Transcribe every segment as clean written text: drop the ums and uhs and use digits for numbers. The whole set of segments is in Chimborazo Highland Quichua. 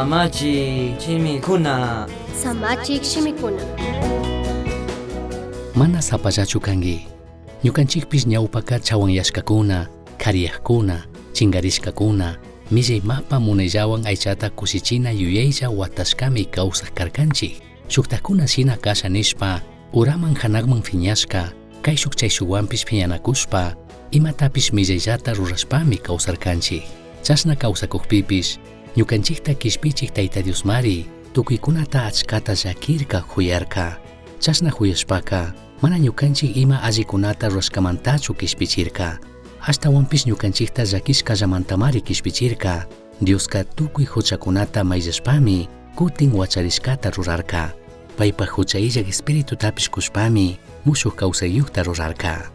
Samachik shimikuna. Samachik shimikuna. Mana sapallachu cangui. Ñucanchikpish ñawpaka chawanyashkakuna, kariyajkuna, chingarishkakuna, millay mapa munayllawan aychata kushichina yuyaylla huatashkami kawsaj karkanchik. Shuktakuna shina kasha nishpa, uraman hanakman phiñashka, kayshuk chayshuwanpish phiñanakushpa, imatapish millayllata rurashpami kawsarkanchik. Chashna kawsakukpipish, ñukanchikta kishpichik Tayta Diosmari tukuykunata achkata llakirka juyarka. Chashna juyashpaka, mana ñukanchik ima allikunata rurashkamantachu kishpichirka. Ashtawanpish ñukanchikta llakishkallamantamari kishpichirka. Dioska tukuy huchakunata mayllashpami kutin wacharishkata rurarka. Paypaj hucha illaj espiritutapish kushpami mushuj kawsayyukta rurarka.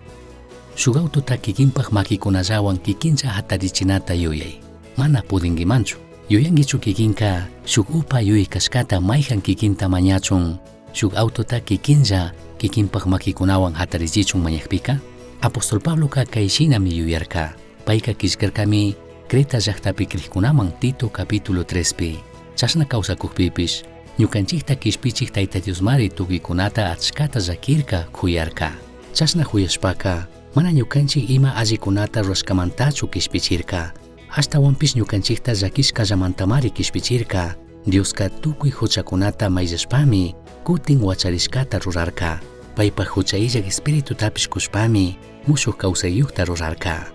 Shuk autota kikinpaj makikunallawan kikinlla hatarichinata yuyay. Mana pudinkimanchu. Yuyankichu kikinka shuk upa yuyay kashkata mayjan kikinta mañachun. Shuk autota kikinlla kikinpaj makikunawan hatarichichun mañakpika? Apóstol Pabloka kay shinami yuyarka. Payka killkarkami Creta llaktapi krikkunaman Tito capítulo 3pi. Chashna kawsakukpipish ñukanchikta kishpichik Tayta Diosmari tukuykunata achkata llakirka kuyarka. Chashna juyashpaka mana ñukanchik ima allikunata rurashkamantachu kishpichirka. Ashtawanpish ñukanchikta llakishkallamantamari kishpichirka. Dioska tukuy huchakunata mayllashpami kutin wacharishkata rurarka. Paypaj hucha illaj espiritutapish kushpami mushuj kawsayyukta rurarka.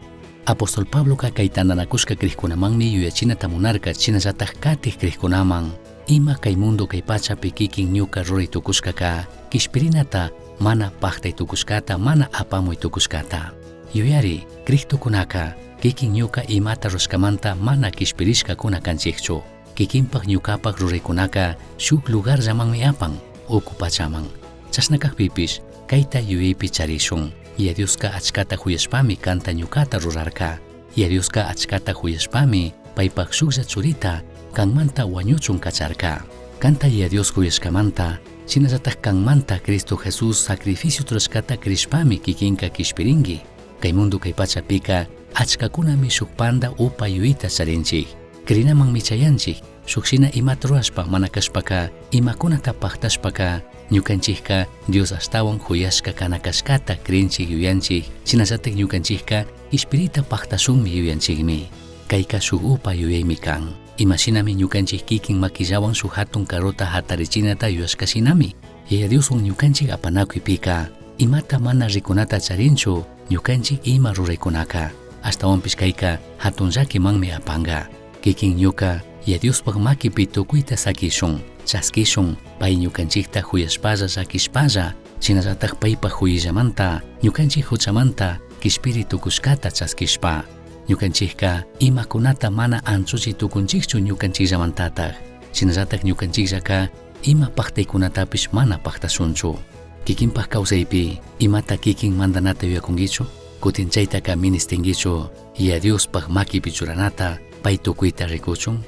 Apóstol Pabloka kay tantanakushka krikkunamanmi yuyachinata munarka shinallataj katij krikkunaman. Ima kay mundo kay pachapi kikin ñuka ruray tukushkaka kishpirinata mana paktay tukushkata mana apamuy tukushkata. Yuyari, Cristokunaka kikin ñuka imata rurashkamanta mana kishpirishkakuna kanchikchu. Kikinpak ñukapak ruraykunaka shuk lugarllamanmi apan, uku pachaman. Chashna kakpipish kayta yuyaypi charishun. Yaya Dioska achkata juyashpami kanta ñukata rurarka. Yaya Dioska achkata juyashpami paypak shuklla churita kanmanta wañuchun kacharka. Kanta Yaya Dios juyashkamanta, shinallatak kanmanta Cristo Jesús sacrificio rurashkata crishpami kikinka kishpirinki. Kay mundo kay pachapika achkakunami shuk panda upa yuyayta charinchik. Krinamanmi chayanchik, shuk shina imata rurashpa mana kashpaka imakunata paktashpaka ñukanchikka Dios ashtawan juyashka kana kashkata krinchik yuyanchik, shinallatak ñukanchikka kishpirita paktashunmi yuyanchikmi. Kayka shuk upa yuyaymi kan. Imashinami ñukanchik kikin makillawan shuk hatun carrota hatarichinata yuyashkashinami. Yaya Dioswan ñukanchik apanakuypika imata mana rikunata charinchu ñukanchik ima ruraykunaka. Ashtawanpish kayka hatun llakimanmi apanka. Kikin ñuka Yaya Diospaj makipi tukuyta sakishun, chaskishun, pay ñukanchikta juyashpalla llakishpalla, shinallatak paypaj juyillamanta, ñukanchik huchamanta kishpiri tukushkata chaskishpa. Ñukanchikka imakunata mana anchuchi tukunchikchu ñukanchikllamantatak. Shinallatak ñukanchikllaka ima paktaykunatapish mana paktashunchu. Kikinpaj kawsaypi imata kikin mandanata yuyakunkichu? Kutin chaytaka ministinkichu Yaya Diospaj makipi churanata pay tukuyta rikuchun?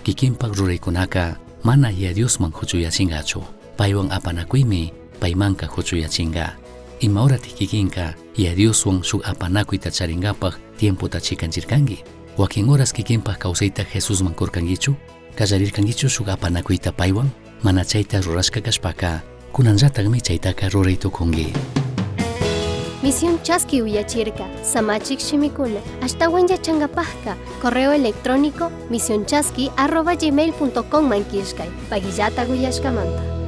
Kikinpaj ruraykunaka mana Yaya Diosman huchuyachinkachu. Paywan apanakuymi paymanka huchuyachinka. Ima horatik kikinka Yaya Dioswan shuk apanakuyta charinkapaj tiempota chikanchirkanki? Wakin horas kikinpaj kawsayta Jesusman kurkankichu? Kallarirkankichu shuk apanakuyta paywan? Mana chayta rurashka kashpaka kunanllatakmi chaytaka ruray tukunki. Misión Chaski uyachirka, Samachik shimikuna, ashtawan yachangapajka, correo electrónico misionchaski@gmail.com man killkay, pagillata uyashkamanta.